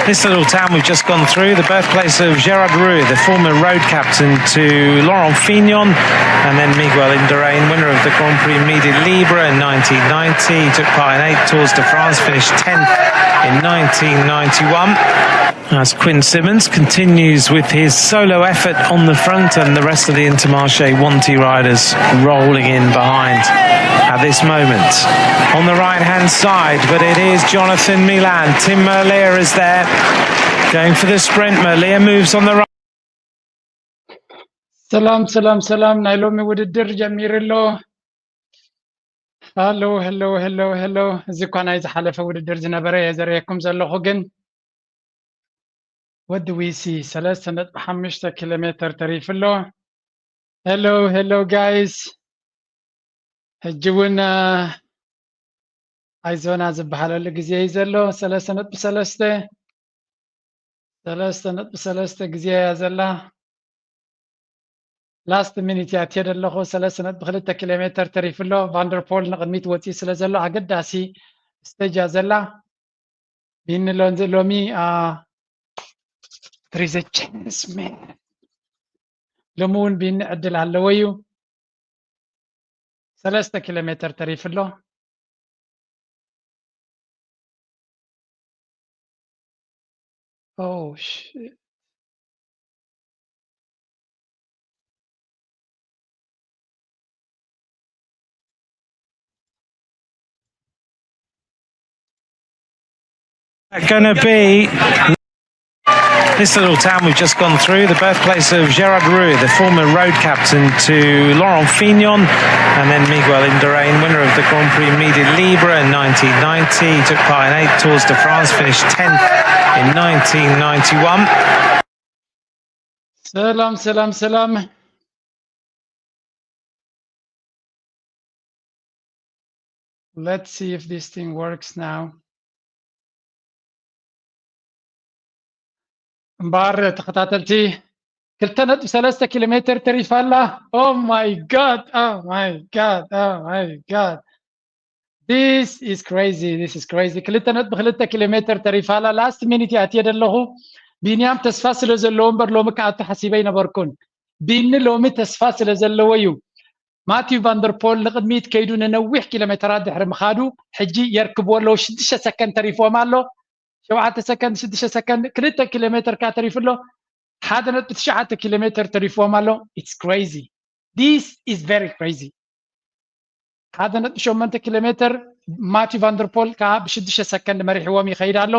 This little town we've just gone through, the birthplace of Gerard Rue, the former road captain to Laurent Fignon, and then Miguel Indurain, winner of the Grand Prix Midi Libre in nineteen ninety. He took part in eight Tours de France, finished tenth in nineteen ninety-one. As Quinn Simmons continues with his solo effort on the front, and the rest of the Intermarché Wanty riders rolling in behind at this moment. On the right hand side, but it is Jonathan Milan. Tim Merlier is there going for the sprint. Merlier moves on the right. ሰላም ሰላም ሰላም፣ ናይ ሎሚ ውድድር ጀሚሩ ኣሎ። ሃሎ፣ ሄሎ፣ ሄሎ፣ ሄሎ። እዚ እኳ ናይ ዝሓለፈ ውድድር ዝነበረ እየ ዘርእየኩም ዘለኹ፣ ግን ወዲ ዊሲ ሰለስተ ነጥቢ ሓሙሽተ ኪሎ ሜትር ተሪፉ ኣሎ። ሄሎ፣ ሄሎ ጋይስ። ሕጂ እውን፣ እ፣ ኣይዞና ዝበሃለሉ ግዜ እዩ ዘሎ። ሰለስተ ነጥቢ ሰለስተ፣ ሰለስተ ነጥቢ ሰለስተ ግዜ እያ ዘላ። ላስት ሚኒት እያ ትሄደ ኣለኹ። ሰለስተ ነጥቢ ክልተ ኪሎ ሜትር ተሪፉ ኣሎ። ቫንደርፖል ንቕድሚት ወፂኡ ስለ ዘሎ ኣገዳሲ ስቴጅ እያ ዘላ። ቢኒ ሎንዚ ሎሚ፣ አ፣ there is a chance, man። ሎሚ እውን ቢኒ ዕድል ኣለዎ እዩ። ሰለስተ ኪሎ ሜትር ተሪፉ ኣሎ። Oh, shit. Gonna be this little town we've just gone through, the birthplace of Gerard Rue, the former road captain to Laurent Fignon, and then Miguel Indurain, winner of the Grand Prix Midi Libre in nineteen ninety. He took part in eight Tours de France, finished tenth in nineteen ninety-one. ሰላም ሰላም ሰላም። Let's see if this thing works now. እምበኣር ተኸታተልቲ፣ ክልተ ነጥቢ ሰለስተ ኪሎ ሜትር ተሪፋ ኣላ። Oh my God, oh my God, oh my God. This is crazy, this is crazy. ክልተ ነጥቢ ክልተ ኪሎ ሜትር ተሪፋ ኣላ። ላስት ሚኒት እየ ኣትየ ዘለኹ። ቢንያም ተስፋ ስለ ዘለዎ እምበር ሎሚ ክኣቱ ሓሲበ ኣይነበርኩን። ቢኒ ሎሚ ተስፋ ስለ ዘለዎ እዩ። ማቲው ቫንደርፖል ንቕድሚት ከይዱ ንነዊሕ ኪሎ ሜትራት ድሕሪ ምኻዱ፣ ሕጂ የርክብዎ ኣለዉ። ሽዱሽተ ሰከንድ ተሪፍዎም ኣሎ። ሸውዓተ ሰከንድ፣ ሽዱሽተ ሰከንድ፣ ክልተ ኪሎ ሜትር ከኣ ተሪፉ ኣሎ። ሓደ ነጥቢ ትሽዓተ ኪሎ ሜትር ተሪፍዎም ኣሎ። It's crazy. This is very crazy. ሓደ ነጥቢ ሸሞንተ ኪሎ ሜትር ማቲው ቫንደርፖል ከኣ ብሽዱሽተ ሰከንድ መሪሕዎም ይኸይድ ኣሎ።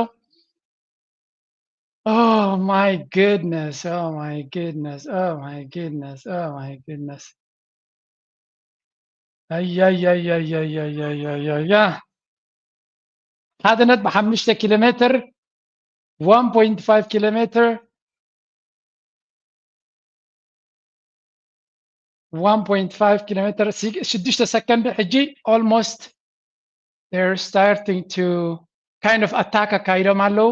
Oh my goodness, oh my goodness, oh my goodness, oh my goodness. ኣያያያያያያያያ። ሓደ ነጥቢ ሓሙሽተ ኪሎ ሜትር፣ one point five ኪሎ ሜትር፣ one point five ኪሎ ሜትር፣ ሲ-፣ ሽዱሽተ ሰከንድ። ሕጂ almost they're starting to kind of attack ኣካይዶም ኣለዉ።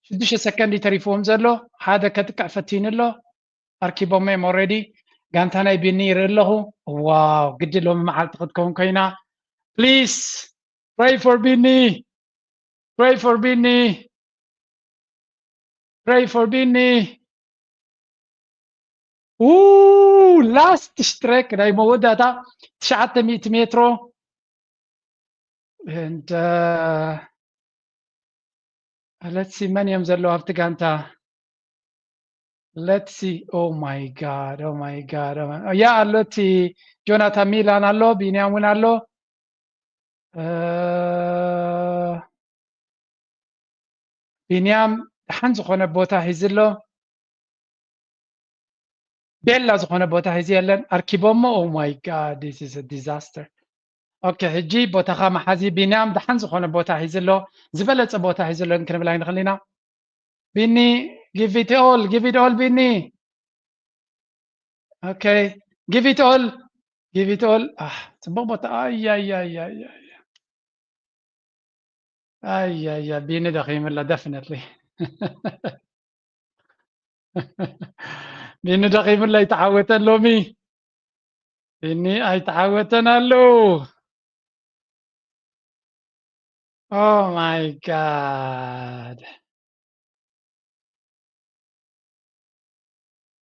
ሽዱሽተ ሰከንድ እዩ ተሪፍዎም ዘሎ። ሓደ ከጥቅዕ ፈቲኑ ኣሎ። ኣርኪቦሞ እዮም already። ጋንታ ናይ ቢኒ ይርኢ ኣለኹ። ዋው፣ ግዲ ሎሚ መዓልቲ ክትከውን ኮይና። Please pray for ቢኒ። Pray for ቢኒ። Pray for ቢኒ። ው፣ ላስት ስትሬክ ናይ መወዳእታ ትሽዓተ ሚእቲ ሜትሮ። And, uh, let's see፣ መን እዮም ዘለዉ ኣብቲ ጋንታ? Let's see። Oh my God, oh my God, oh my፣ ያ ኣሎ እቲ ጆናታን ሚላን ኣሎ፣ ቢንያም እውን ኣሎ። እ፣ ቢንያም ደሓን ዝኾነ ቦታ ሒዙ ኣሎ። ቤላ ዝኾነ ቦታ ሒዙ የለን፣ ኣርኪቦሞ። Oh my God, this is a disaster። ኦኬ፣ ሕጂ ቦታኻ መሓዚ ቢንያም ደሓን ዝኾነ ቦታ ሒዙ ኣሎ፣ ዝበለጸ ቦታ ሒዙ ኣሎ ክንብል ኣይንኽእል ኢና። ቢኒ፣ give it all, give it all ቢኒ። ኦኬ፣ give it all, give it all። ኣህ፣ ጽቡቕ ቦታ። ኣያያያያ። ኣያያ፣ ቢኒ ደኺምላ፣ definitely። ቢኒ ደኺምላ፣ ኣይተዓወተን ሎሚ። ቢኒ ኣይተዓወተን ኣሎ። Oh my God።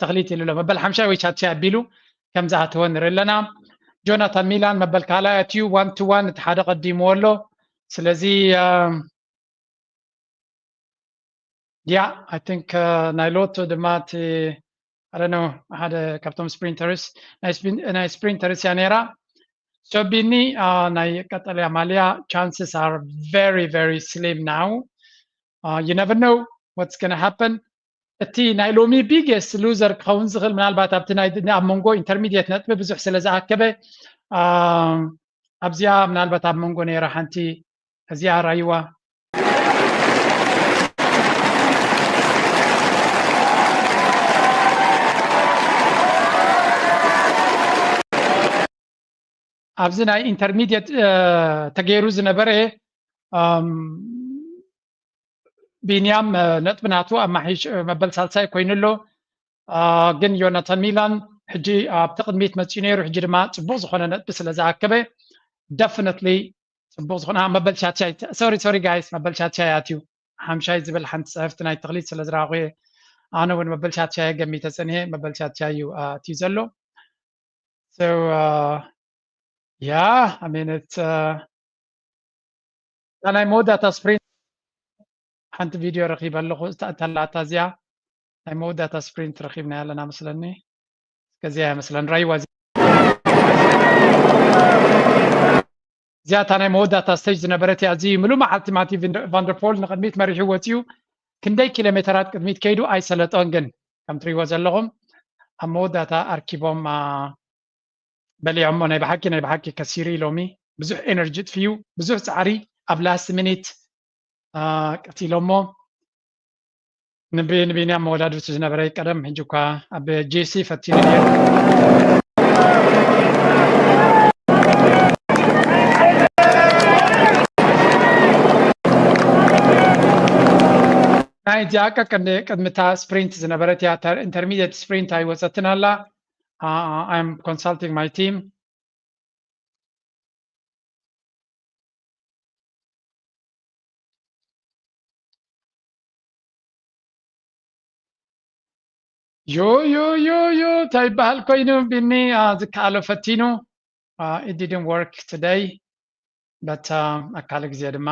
ተኽሊት ኢሉ ኣሎ። መበል ሓምሻይ ወይ ሻድሻይ ኣቢሉ ከም ዝኣተወ ንርኢ ኣለና። ጆናታን ሚላን መበል ካልኣይ ኣትዩ፣ one to one፣ እቲ ሓደ ቀዲምዎ ኣሎ። ስለዚ ያ፣ I think ናይ ሎቶ ድማ እቲ፣ I don't know፣ ሓደ ካብቶም ስፕሪንተርስ፣ ናይ ስፕሪንተርስ እያ ነይራ። So ቢኒ፣ ናይ ቀጠልያ ማልያ፣ chances are very very slim now. You never know what's gonna happen. እቲ ናይ ሎሚ biggest loser ክኸውን ዝኽእል ምናልባት ኣብቲ ናይ ኣብ መንጎ ኢንተርሚድየት ነጥቢ ብዙሕ ስለ ዝኣከበ፣ ኣብዚኣ ምናልባት ኣብ መንጎ ነይራ ሓንቲ፣ እዚኣ ራይዋ። ኣብዚ ናይ ኢንተርሚድየት ተገይሩ ዝነበረ፣ ቢንያም ነጥቢ ናቱ ኣማሒሽ መበል ሳልሳይ ኮይኑ ኣሎ። ግን ዮናታን ሚላን ሕጂ ኣብቲ ቅድሚት መፂኡ ነይሩ። ሕጂ ድማ ፅቡቅ ዝኾነ ነጥቢ ስለ ዝኣከበ፣ ደፍነትሊ ፅቡቅ ዝኾነ መበል ሻትሻይ፣ sorry sorry guys፣ መበል ሻትሻይ ኣትዩ። ሓምሻይ ዝብል ሓንቲ ፅሕፍቲ ናይ ተኽሊት ስለ ዝረኣኹ እየ። ኣነ እውን መበል ሻትሻይ ገሚተ ፀኒሐ። መበል ሻትሻይ እዩ ኣትዩ ዘሎ። So yeah, I mean, it's እታ ናይ መወዳእታ ስፕሪንት ሓንቲ ቪድዮ ረኺበ ኣለኹ። እታ እተላታ እዚኣ ናይ መወዳእታ ስፕሪንት ረኺብና ኣለና መስለኒ። እስከዚኣ እያ መስለን ራይዋ እዚኣ። እዚኣ እታ ናይ መወዳእታ ስቴጅ ዝነበረት እያ። እዚ ምሉእ መዓልቲ ማቲ ቫንደርፖል ንቅድሚት መሪሑ ወፂኡ። ክንደይ ኪሎ ሜተራት ቅድሚት ከይዱ ኣይሰለጦን፣ ግን ከም ትሪእዎ ዘለኹም ኣብ መወዳእታ ኣርኪቦም በሊዖሞ። ናይ ብሓቂ ናይ ብሓቂ ከሲሩ ሎሚ። ብዙሕ ኤነርጂ ጥፍዩ፣ ብዙሕ ፃዕሪ ኣብ ላስት ሚኒት ቀቲሎሞ። ንቢንያም መወዳድርቲ ዝነበረ ቀደም ሕጂ እኳ ኣብ ጄሲ ፈቲኑ ነይሩ። ናይ ጃካ ቅድምታ ስፕሪንት ዝነበረት እያ። ኢንተርሚዲየት ስፕሪንት ኣይወፀትን ኣላ። I'm consulting my team. ዮ ዮ ዮ ዮ እንታይ ይበሃል ኮይኑ ቢኒ ዝከኣሎ ፈቲኑ። It didn't work today, but ኣካል ግዜ ድማ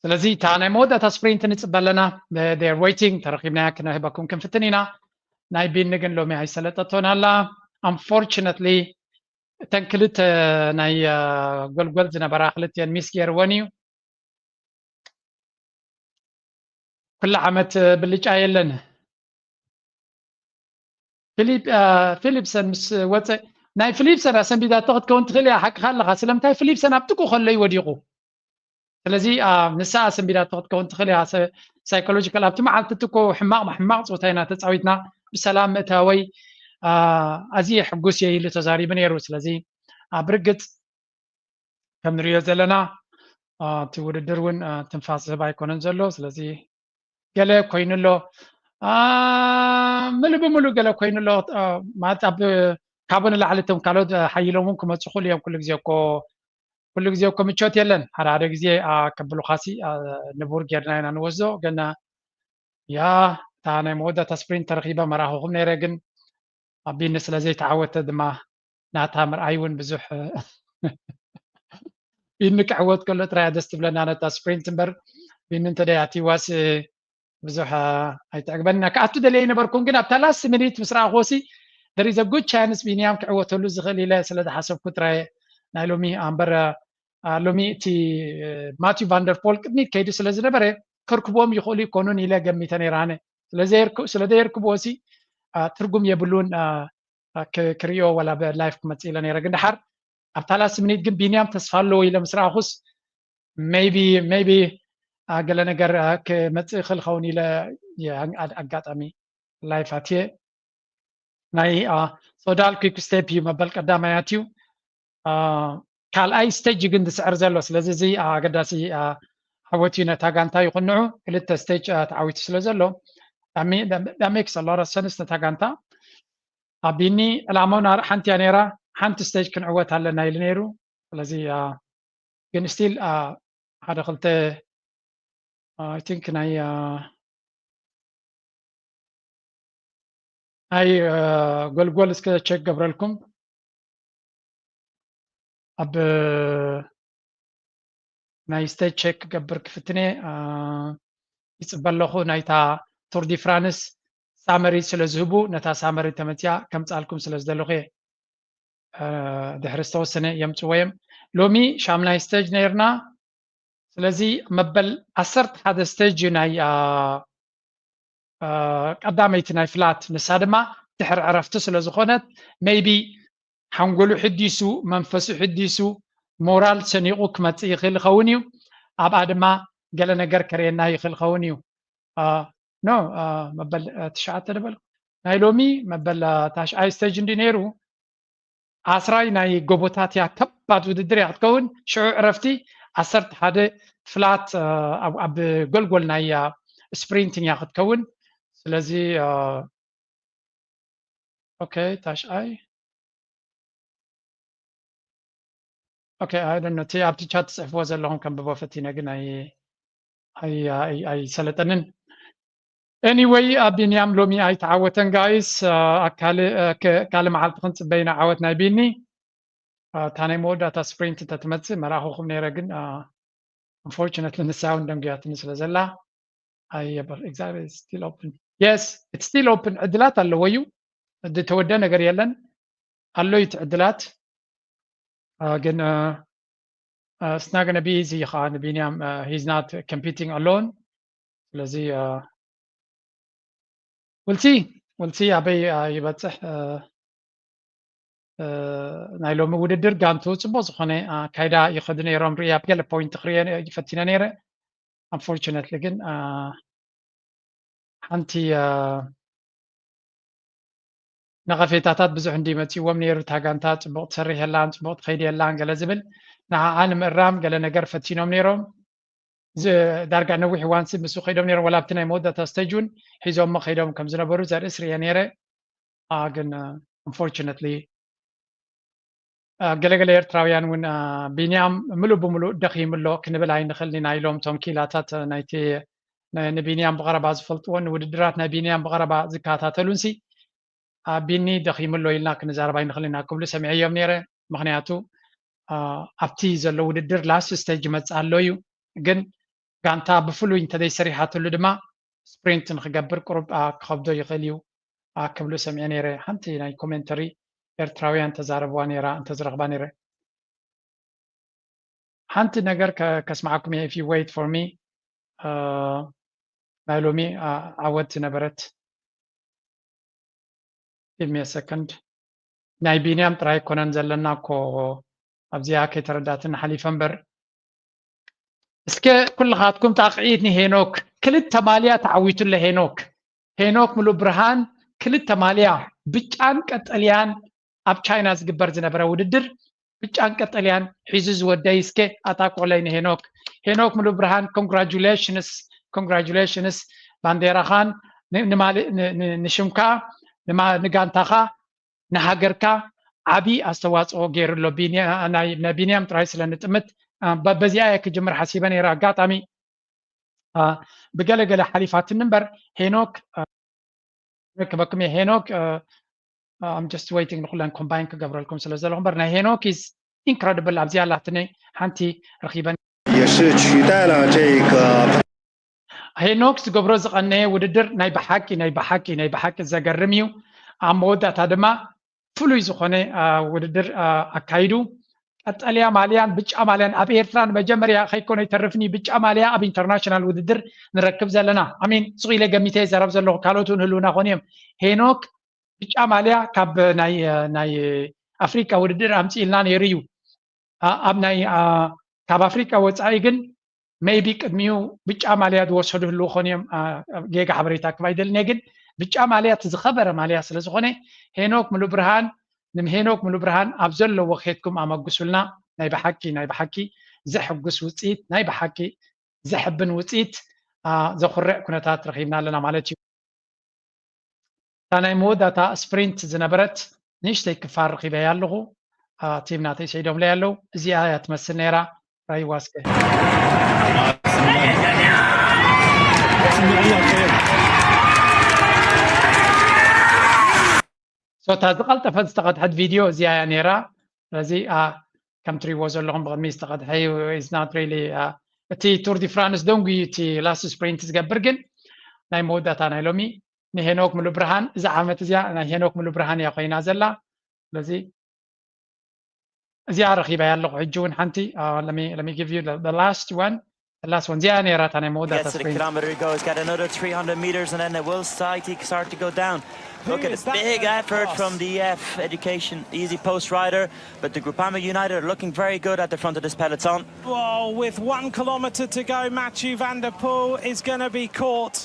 ስለዚ እታ ናይ መወዳእታ ስፕሪንት ንፅበ ኣለና። They're waiting፣ ተረኪብናያ ክነህበኩም ክንፍትን ኢና። ናይ ቢኒ ግን ሎሚ ኣይሰለጠቶን ኣላ። Unfortunately እተን ክልተ ናይ ጎልጎል ዝነበራ ክልቲአን ሚስ ገይርወን እዩ። ኩሉ ዓመት ብልጫ የለን። ፊሊፕሰን ምስ ወፀ ናይ ፊሊፕሰን ኣሰንቢዳቶ ክትከውን ትኽእል እያ። ሓቅኻ ኣለኻ። ስለምንታይ ፊሊፕሰን ኣብ ጥቁ ከሎ እዩ ወዲቑ። ስለዚ ንሳ ኣሰንቢዳቶ ክትከውን ትኽእል እያ። ሳይኮሎጂካል ኣብቲ መዓልቲ እኮ ሕማቕ ሕማቕ ፀወታ ኢና ተፃዊትና ብሰላም ምእታወይ ኣዝየ ሕጉስ እየ ኢሉ ተዛሪቡ ነይሩ። ስለዚ ብርግፅ ከም ንሪኦ ዘለና እቲ ውድድር እውን ትንፋስ ዝህብ ኣይኮነን ዘሎ። ስለዚ ገለ ኮይኑ ኣሎ፣ ምሉእ ብምሉእ ገለ ኮይኑ ኣሎ ማለት ኣብ ካብኡ ንላዕሊ እቶም ካልኦት ሓይሎም እውን ክመፁ ክእሉ እዮም። ኩሉ ግዜ እኮ ኩሉ ግዜ እኮ ምቾት የለን። ሓደ ሓደ ግዜ ከብሉኻሲ ንቡር ጌርና ኢና ንወስዶ። ገና ያ እታ ናይ መወዳእታ ስፕሪንት ተረኺበ መራኽኹም ነይረ፣ ግን ቢኒ ስለ ዘይተዓወተ ድማ ናታ ምርኣይ እውን ብዙሕ ቢኒ ክዕወት ከሎ ጥራይ ደስ ትብለና ነታ ስፕሪንት እምበር፣ ቢኒ እንተ ደይ ኣትይዋስ ብዙሕ ኣይትዕግበና። ክኣቱ ደልየ ኣይነበርኩን፣ ግን ኣብታ ላስት ሚኒት ምስ ረኣኹሲ there is a good chance ቢንያም ክዕወተሉ ዝኽእል ኢለ ስለ ዝሓሰብኩ ጥራይ ናይ ሎሚ ኣምበር ሎሚ እቲ ማቲው ቫንደርፖል ቅድሚት ከይዱ ስለ ዝነበረ ከርክቦም ይኽእሉ ይኮኑን ኢለ ገሚተ ነይረ ኣነ። ስለ ዘየርክቦ ሲ ትርጉም የብሉን ክሪኦ ወላ ብላይፍ ክመፅእ ኢለ ነይረ። ግን ድሓር ኣብታ ላስት ሚኒት ግን ቢንያም ተስፋ ኣለዎ ኢለ ምስ ረኣኹስ maybe maybe ገለ ነገር ክመፅእ ይኽእል ኸውን ኢለ ኣጋጣሚ ላይፍ ኣትየ ናይ ሶዳል ኩክ ስቴፕ እዩ መበል ቀዳማይ ኣትዩ። ካልኣይ ስቴጅ ግን ዝስዕር ዘሎ። ስለዚ እዚ ኣገዳሲ ዓወት እዩ ነታ ጋንታ ይኹንዑ ክልተ ስቴጅ ተዓዊቱ ስለ ዘሎ ዳሜክስ ኣሎረ ሰንስ ነታ ጋንታ ኣቢኒ ዕላማውን ሓንቲ እያ ነይራ። ሓንቲ ስቴጅ ክንዕወት ኣለና ኢሉ ነይሩ። ስለዚ ግን ስቲል ሓደ ክልተ I think ናይ ናይ ጎልጎል እስከ ቸክ ገብረልኩም ኣብ ናይ ስቴጅ ቸክ ክገብር ክፍትነ ይፅበ ኣለኹ። ናይታ ቱር ዲ ፍራንስ ሳመሪ ስለ ዝህቡ ነታ ሳመሪ ተመፅያ ከምፃልኩም ስለ ዝደለኹ እየ። ድሕሪ ዝተወሰነ የምፅዎ እዮም። ሎሚ ሻምናይ ስቴጅ ነይርና። ስለዚ መበል ዓሰርተ ሓደ ስቴጅ እዩ ናይ ቀዳመይቲ ናይ ፍላት፣ ንሳ ድማ ድሕሪ ዕረፍቲ ስለ ዝኾነት maybe ሓንጎሉ ሕዲሱ መንፈሱ ሕዲሱ ሞራል ሰኒቑ ክመፅእ ይኽእል ይኸውን እዩ። ኣብኣ ድማ ገለ ነገር ከርእየና ይኽእል ይኸውን እዩ። ኖ መበል ትሽዓተ ድበል ናይ ሎሚ መበል ታሽዓይ ስቴጅ እንዲ ነይሩ ዓስራይ ናይ ጎቦታት እያ፣ ከባድ ውድድር እያ ክትከውን። ሽዑ ዕረፍቲ ዓሰርተ ሓደ ፍላት ኣብ ጎልጎል ናይ ስፕሪንትን እያ ክትከውን። ስለዚ ኦኬ ታሽዓይ ኦኬ ኣይ ዶንት ኖ እቲ ኣብቲ ቻት ትፅሕፍዎ ዘለኹም ከንብቦ ፈቲነ ግን ኣይሰለጠንን። ኤኒወይ ቢንያም ሎሚ ኣይተዓወተን ጋይስ። ካልእ መዓልቲ ክንፅበ ኢና ዓወት ናይ ቢኒ። እታ ናይ መወዳእታ ስፕሪንት እንተትመፅእ መራኽኹም ነይረ ግን unfortunately ንሳ እውን ደንጉያትኒ ስለ ዘላ ኣየበር እግዚኣብሔር still open yes it's still open ዕድላት ኣለዎ እዩ። ዝተወደ ነገር የለን ኣሎ እዩ እቲ ዕድላት ግን it's not gonna be easy ከዓ ንቢንያም he's not competing alone ስለዚ we'll see we'll see ኣበይ ይበፅሕ ናይ ሎሚ ውድድር ጋንቱ ፅቡቅ ዝኮነ ኣካይዳ ይኸዱ ነይሮም ርኢ ኣብ ገለ ፖይንት ክሪኦ ፈቲነ ነይረ unfortunately ግን ሓንቲ ነቐፌታታት ብዙሕ እንዲ መፂዎም ነይሩ እታ ጋንታ ፅቡቅ ትሰርሕ የላን ፅቡቅ ትኸይድ የላን ገለ ዝብል ንዓዓ ንምእራም ገለ ነገር ፈቲኖም ነይሮም ዳርጋ ነዊሕ እዋንሲ ምስኡ ከይዶም ነይሮም ዋላ ኣብቲ ናይ መወዳእታ ስቴጅ እውን ሒዞሞ ከይዶም ከም ዝነበሩ ዘርእስ ርእየ ነይረ ግን unfortunately ገለገለ ኤርትራውያን እውን ቢንያም ምሉእ ብምሉእ ደኺሙ ኣሎ ክንብል ኣይንኽእልን ኢና ኢሎም እቶም ኪላታት ናይቲ ንቢንያም ብቐረባ ዝፈልጥዎ ንውድድራት ናይ ቢንያም ብቐረባ ዝከታተሉንሲ ቢኒ ደኺሙ ኣሎ ኢልና ክንዛረብ ኣይንኽእልን ኢና ክብሉ ሰሚዐዮም ነይረ ምክንያቱ ኣብቲ ዘሎ ውድድር ላስት ስቴጅ ይመፅእ ኣሎ እዩ ግን ጋንታ ብፍሉይ እንተዘይሰሪሓትሉ ድማ ስፕሪንት ንክገብር ቁሩብ ክኸብዶ ይኽእል እዩ ክብሉ ሰሚዐ ነይረ ሓንቲ ናይ ኮሜንተሪ ኤርትራውያን ተዛረብዋ ነይራ እንተዝረኽባ ነይረ ሓንቲ ነገር ከስማዓኩም እየ if you wait for me ናይ ሎሚ ዓወት ዝነበረት give me a second ናይ ቢንያም ጥራይ ኣይኮነን ዘለና እኮ ኣብዚኣ ከይተረዳትኒ ሓሊፈ እምበር እስከ ኩልኻትኩም ጣቕዒት ንሄኖክ ክልተ ማልያ ተዓዊቱለ ሄኖክ ሄኖክ ሙሉ ብርሃን ክልተ ማልያ ብጫን ቀጠልያን ኣብ ቻይና ዝግበር ዝነበረ ውድድር ብጫን ቀጠልያን ሒዙ ዝወደይ እስከ ኣታ ቆለይ ንሄኖክ ሄኖክ ሙሉ ብርሃን congratulations congratulations ባንዴራኻን ንሽምካ ንጋንታኻ ንሃገርካ ዓቢ ኣስተዋፅኦ ገይሩ ኣሎ። ናይ ቢንያም ጥራይ ስለ ንጥምት በዚኣ እየ ክጅምር ሓሲበ ነይረ። ኣጋጣሚ ብገለገለ ሓሊፋትኒ እምበር ሄኖክ ክበኩም እየ። ሄኖክ I'm just waiting ንኩለን ኮምባይን ክገብረልኩም ስለ ዘለኹ እምበር ናይ ሄኖክ is incredible። ኣብዚኣ ኣላትኒ ሓንቲ ረኺበን也是取代了这个 ሄኖክ ዝገብሮ ዝቐነየ ውድድር ናይ ብሓቂ ናይ ብሓቂ ናይ ብሓቂ ዘገርም እዩ። ኣብ መወዳእታ ድማ ፍሉይ ዝኾነ ውድድር ኣካይዱ። ቀጠልያ ማልያን ብጫ ማልያን ኣብ ኤርትራ ንመጀመርያ ከይኮነ ይተርፍኒ ብጫ ማልያ ኣብ ኢንተርናሽናል ውድድር ንረክብ ዘለና። ኣሚን ሱቕ ኢለ ገሚተ ይዘረብ ዘለኹ፣ ካልኦት እውን ህልውና ኾኑ እዮም። ሄኖክ ብጫ ማልያ ካብ ናይ ኣፍሪቃ ውድድር ኣምፅኢልና ነይሩ እዩ። ኣብ ናይ ካብ ኣፍሪቃ ወፃኢ ግን maybe ቅድሚኡ ብጫ ማልያ ዝወሰዱ ህልው ኾኑ እዮም። ጌጋ ሓበሬታ ክብ ኣይደልን እየ፣ ግን ብጫ ማልያ እቲ ዝኸበረ ማልያ ስለ ዝኾነ ሄኖክ ሙሉብርሃን ንሄኖክ ሙሉብርሃን ኣብ ዘለዎ ከድኩም ኣመጉሱልና። ናይ ብሓቂ ናይ ብሓቂ ዘሕጉስ ውፅኢት፣ ናይ ብሓቂ ዘሕብን ውፅኢት፣ ዘኹርዕ ኩነታት ረኺብና ኣለና ማለት እዩ። እታ ናይ መወዳእታ ስፕሪንት ዝነበረት ንእሽተይ ክፋል ረኺበያ ኣለኹ። ቲም ናተይ ሰይዶምለይ ኣለዉ። እዚኣ እያ ትመስል ነይራ። ራይዋ እስከ። እታ ዝቐልጠፈት ዝተቐድሐት ቪድዮ እዚኣ እያ ነይራ። ስለዚ ከም ትሪእዎ ዘለኹም ብቕድሚ ዝተቐድሐ እዩ። It's not really እቲ ቱር ዲ ፍራንስ ደንጉ እዩ እቲ ላስት ስፕሪንት ዝገብር፣ ግን ናይ መወዳእታ ናይ ሎሚ ንሄኖክ ሙሉብርሃን እዛ ዓመት እዚኣ ናይ ሄኖክ ሙሉብርሃን እያ ኮይና ዘላ። ስለዚ እዚኣ ረኺበያ ኣለኹ። ሕጂ እውን ሓንቲ let me give you the last one. The last one እዚኣ ነይራ እታ ናይ መወዳእታ Gets to the ስፕሪንት። Kilometer he goes, got another three hundred meters, and then it will start, he start to go down. Look at this big effort from the F Education, easy post rider, but the Groupama United are looking very good at the front of this peloton. Well, with one kilometre to go, Mathieu van der Poel is going to be caught.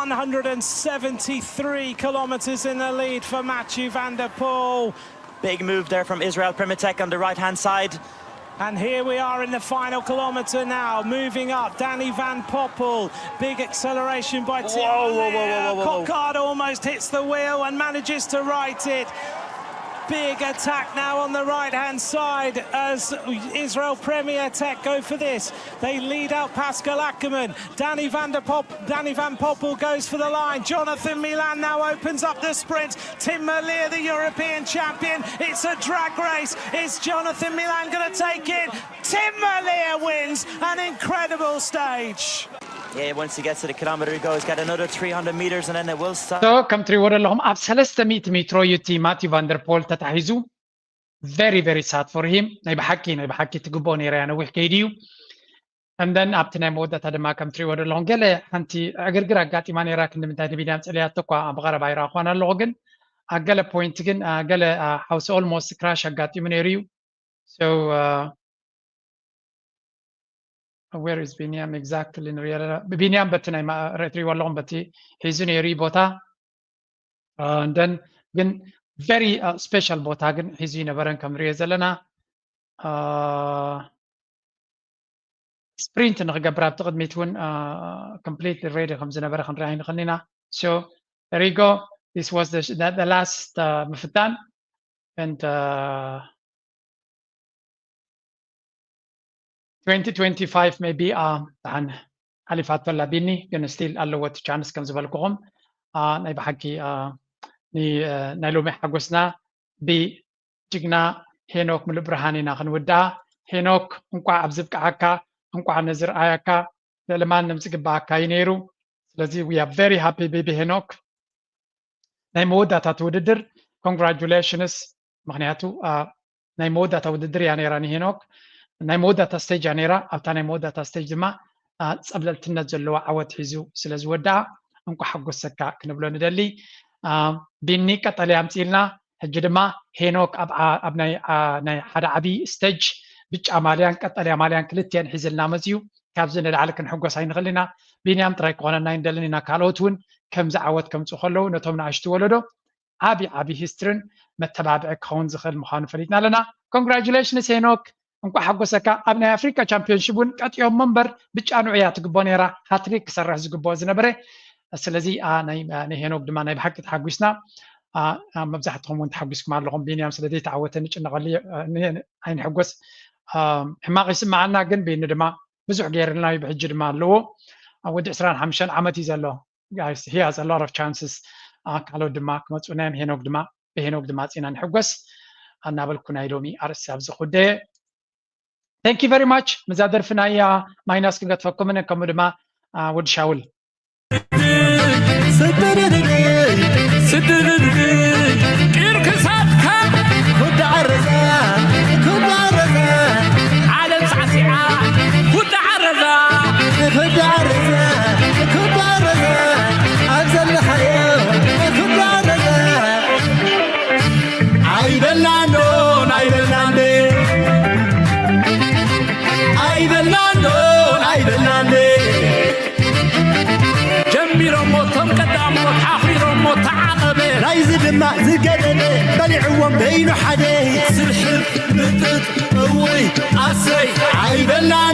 one hundred seventy-three kilometres in the lead for Mathieu van der Poel. Big move there from Israel Premetek on the right hand side. And here we are in the final kilometre now, moving up. Danny van Poppel, big acceleration by Tim. Whoa, whoa, whoa, Merlier. whoa, whoa, whoa. Coquard almost hits the wheel and manages to right it. Big attack now on the right hand side as Israel Premier Tech go for this. They lead out Pascal Ackermann. Danny van der Pop, Danny van Poppel goes for the line. Jonathan Milan now opens up the sprint. Tim Merlier, the European champion. It's a drag race. Is Jonathan Milan going to take it? Tim Merlier wins an incredible stage. Yeah, once he gets to the kilometer, he goes, got another three hundred meters, and then it will start. So ከም ትሪእዎ ዘለኹም ኣብ ሰለስተ ሚእቲ ሜትሮ እዩ እቲ ማቲው ቫንደርፖል ተታሒዙ። Very very sad for him። ናይ ብሓቂ ናይ ብሓቂ ትግብኦ ነይራ እያ፣ ነዊሕ ከይዱ እዩ። And then ኣብቲ ናይ መወዳእታ ድማ ከም ትሪእዎ ዘለኹም ገለ ሓንቲ ዕግርግር ኣጋጢማ ነይራ። ክንዲ ምንታይ ንቢንያም ጸልያቶ እኳ ብቐረባ ይረኣኹዋን ኣለኹ፣ ግን ኣብ ገለ ፖይንት ግን ገለ ሓውሲ almost crash ኣጋጢሙ ነይሩ እዩ። So where is ቢንያም exactly ንሪኦ ኣለና። ቢንያም በቲ ናይ ትሪእዎ ኣለኹም በቲ ሒዙ ነይሩ እዩ ቦታ። And then ግን very special ቦታ ግን ሒዙ ይነበረን ከም ንሪኦ ዘለና ስፕሪንት ንክገብር ኣብቲ ቅድሚት እውን complete ready ከም ዝነበረ ክንርኢ ኣይንኽእል ኢና። So there you go, this was the, the, the last ምፍታን and twenty twenty-five maybe ደሓን ሓሊፋቶ ኣላ ቢኒ፣ ግን still ኣለዎ እቲ ቻንስ ከም ዝበልኩኹም። ናይ ብሓቂ ናይ ሎሚ ሓጎስና ብጅግና ሄኖክ ሙሉእ ብርሃን ኢና ክንውድኣ። ሄኖክ እንቋዕ ኣብዚ ብቅዓካ፣ እንቋዕ ነዚ ረኣያካ፣ ልዕሊ ማንም ዝግብኣካ እዩ ነይሩ። ስለዚ we are very happy ቤቢ ሄኖክ። ናይ መወዳእታ እቲ ውድድር congratulations። ምኽንያቱ ናይ መወዳእታ ውድድር እያ ነይራ ንሄኖክ፣ ናይ መወዳእታ ስቴጅ እያ ነይራ። ኣብታ ናይ መወዳእታ ስቴጅ ድማ ፀብለልትነት ዘለዎ ዓወት ሒዙ ስለ ዝወድኣ እንኳዕ ሓጎሰካ ክንብሎ ንደሊ። ቢኒ ቀጠልያ ኣምፂልና። ሕጂ ድማ ሄኖክ ኣብ ናይ ሓደ ዓብዪ ስቴጅ ብጫ ማልያን ቀጠልያ ማልያን ክልቲአን ሒዝልና መፅዩ። ካብዚ ንላዕሊ ክንሕጎስ ኣይንኽእል ኢና። ቢንያም ጥራይ ክኾነና ኣይንደልን ኢና፣ ካልኦት እውን ከምዚ ዓወት ከምፅኡ ከለዉ ነቶም ንኣሽቱ ወለዶ ዓቢ ዓቢ ሂስትርን መተባብዒ ክኸውን ዝኽእል ምዃኑ ፈሊጥና ኣለና። ኮንግራጁሌሽንስ ሄኖክ፣ እንቋዕ ሓጎሰካ። ኣብ ናይ ኣፍሪካ ቻምፒዮንሺፕ እውን ቀጢኦሞ እምበር ብጫ ንዑ እያ ትግቦ ነይራ፣ ሃትሪክ ክሰርሕ ዝግብኦ ዝነበረ። ስለዚ ንሄኖክ ድማ ናይ ብሓቂ ተሓጒስና። መብዛሕትኹም እውን ተሓጒስኩም ኣለኹም። ቢንያም ስለ ዘይተዓወተ ንጭነቐሉ ኣይንሕጎስ። ሕማቕ ይስምዓና፣ ግን ቢኒ ድማ ብዙሕ ገይርልና እዩ፣ ብሕጂ ድማ ኣለዎ። ወዲ ዕስራን ሓሙሽተን ዓመት እዩ ዘሎ። He has a lot of chances። ካልኦት ድማ ክመፁና እዮም። ሄኖግ ድማ ብሄኖግ ድማ ፅና ንሕጎስ እናበልኩ ናይ ሎሚ ኣርእስቲ ኣብዚ ክውደየ። Thank you very much። ምዛ ደርፊ ናይ ማይናስ ክገጥፈኩምን ከምኡ ድማ ወዲ ሻውል ስድድድድ ቂር ክሳድካ ኩዳ ዓረዛ ኩዳ ዓረዛ ዓለም ሳዕሲዓ ኩዳ ዓረዛ ኩዳ ዓረዛ ኩዳ ዓረዛ ኣብ ዘለኻዮ ኩዳ ዓረዛ ኣይበላንዶ ኣይበላንዴ ኣይበላንዶ ኣይበላንዴ ጀሚሮሞ እቶም ቀዳሞት ሓኺሮሞ ተዓቐበ ናይዚ ድማ ዝገደደ በሊዕዎም በይኑ ሓደ ስብሕብ ምጥጥ እውይ ኣሰይ ኣይበላን